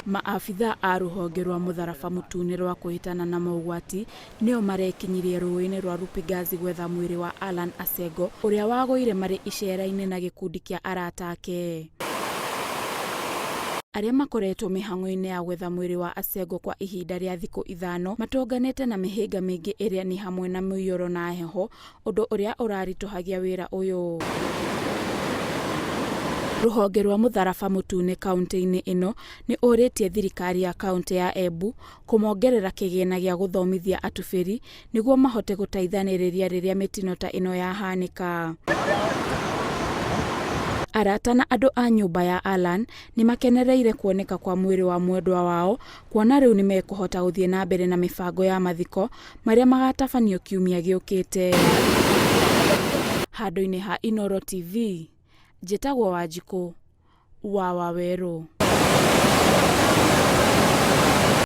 Maabithaa a rũhonge rwa mũtharaba mũtune rwa kũhĩtana na mogwati nĩo marekinyirie rũĩ-inĩ rwa Rupigazi gwetha mwĩrĩ wa Allan Asengo ũrĩa wagũire marĩ icera-inĩ na gĩkundi kĩa arata ake. Arĩa makoretwo mĩhang'o-inĩ ya gwetha mwĩrĩ wa Asengo kwa ihinda rĩa thikũ ithano matonganĩte na mĩhĩnga mĩingĩ ĩrĩa nĩ hamwe na mũiyũro na heho ũndũ ũrĩa ũraritũhagia wĩra ũyũ. Rũhonge rwa mũtharaba mũtune kaunti-inĩ ĩno nĩ ũrĩtie thirikari ya kaunti ya Embu kũmongerera kĩgĩna gĩa gũthomithia atubĩri nĩguo mahote gũteithanĩrĩria rĩrĩa mĩtino ta ĩno yahanĩka. Arata na andũ a nyũmba ya Allan nĩ makenereire kuoneka kwa mwĩrĩ wa mwendwa wao kuona rĩu nĩ mekũhota gũthiĩ na mbere na mĩbango ya mathiko marĩa magatabanio kiumia gĩũkĩte. Handũ-inĩ ha Inooro TV, njĩtagwo Wanjikũ wa Wawerũ.